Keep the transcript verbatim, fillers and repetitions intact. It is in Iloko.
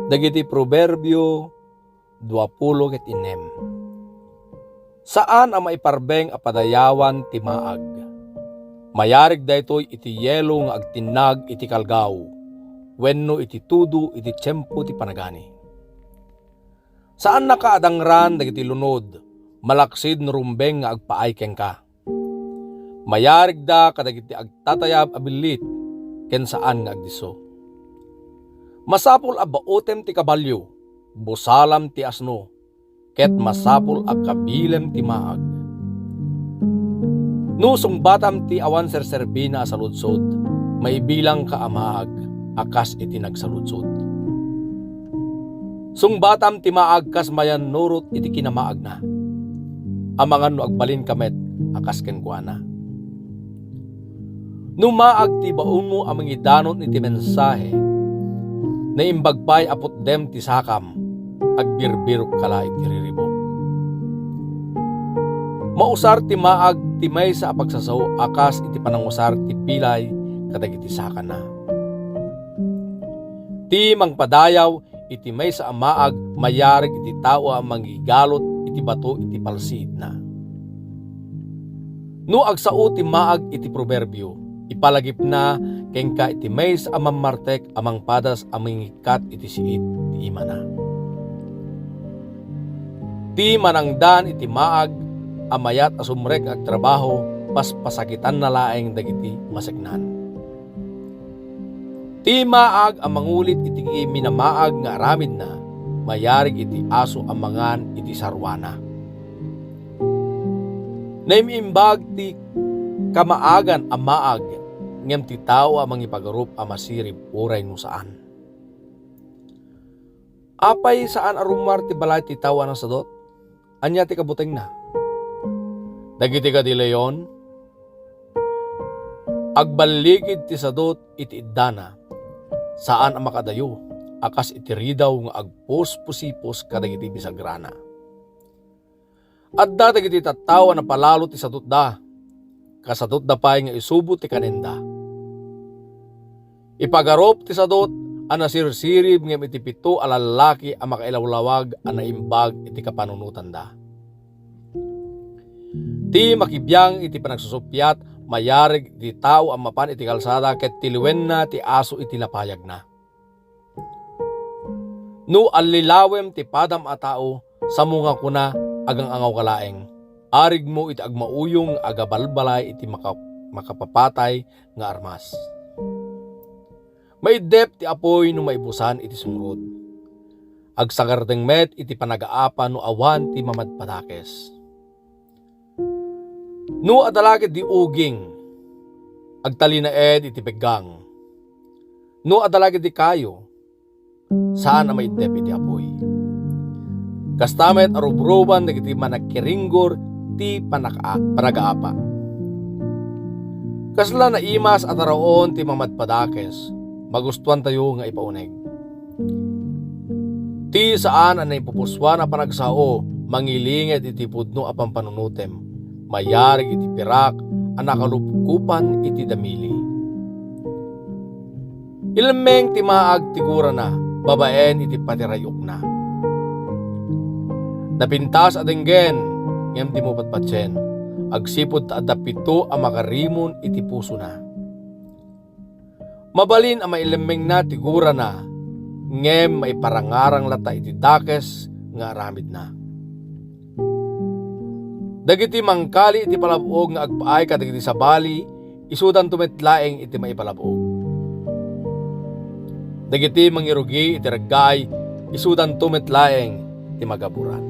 Dagiti Proverbio duapulo ket innem. Saan a maiparbeng a padayawan ti maag. Mayarig daytoy iti yelo nga agtinnag iti kalgaw wenno iti tudo iti tiempo ti panagani. Saannaka a dangran dagiti lunod, malaksid no rumbeng nga agpaay kenka. Mayarigda kadagiti agtatayab a billit ken saan nga agdisso. Masapul a baotem ti kabalio, busalam ti asno, ket masapul a kabilem ti maag. No sungbatam ti awan serserbina a saludsod, maibilangka a maag a kas iti nagsaludsod. Sungbatam ti maag kas mayannurot iti kinamaagna. Amangan no agbalinka met a kas kenkuana. No maag ti baonmo a mangidanon iti mensahe, naimbag pay a putdem ti sakam, agbirbirokka la iti riribuk. Mausar ti maag ti maysa a pagsasao a kas iti panangusar ti pilay kadagiti sakana. Ti mangpadayaw iti maysa a maag mayarig iti tao a mangigalot iti bato iti palsiitna. No agsao ti maag iti proverbio, ipalagipna kenka iti maysa a mammartek a mangpadas a mangikkat iti siit ti imana. Ti manangdan iti maag a mayat a sumrek nga agtrabaho, paspasakitanna laeng dagiti maseknan. Ti maag a mangulit iti minamaag nga aramidna, mayarig iti aso a mangan iti saruana. Naim-imbag ti kamaagan a maag, ngem ti tao a mangipagarup a masirib uray no saan. Apay saan a rummuar ti balay ti tao a nasadut? Ania ti kabutengna? Dagiti kadi leon, agballigid ti sadut iti iddana, saan a makadayo a kas iti ridaw nga agpuspusipos kadagiti bisagrana. Adda dagiti tattao a napalalo ti sadutda, kasadutda pay nga isubo ti kanenda. Ipagarup ti sadut a nasirsirib ngem iti pito a lallaki a makailawlawag a naimbag iti kapanunotanda. Ti makibiang iti panagsusuppiat mayarig iti tao a mapan iti kalsada ket tiliwenna ti aso iti napayagna. No allilawem ti padam a tao, samo nga kuna, agang-angawka laeng. Arigmo iti agmauyong nga agabalbalay iti maka-, makapapatay nga armas. Maiddep ti apuy no maibusan iti sungrod. Agsagardeng met iti panagaapa no awan ti mamadpadakes. No adda la ketdi uging, agtalinaed iti peggang. No adda la ketdi kayo, saan a maiddep iti apuy. Kasta met a rubruban dagiti managkiringgor ti panaka-, panagaapa. Kasla naimas a taraon ti mamadpadakes, magustuantayo nga ipauneg. Ti saan a naipupusuan a panagsao, mangilinged iti pudno a pampanunotem, mayarig iti pirak a nakalupkopan iti damili. Ilemmeng ti maag ti gurana babaen iti patiray-okna. Napintas a denggen, ngem dimo patpatien, agsipud ta adda pito a makarimon iti pusona. Mabalin a mailemmengna ti gurana, ngem maiparangarang latta iti dakes nga aramidna. Dagiti mangkali iti palab-og nga agpaay kadagiti sabali, isudanto met laeng iti maipalab-og. Dagiti mangirugi iti reggaay, isudanto met laeng ti magaburan.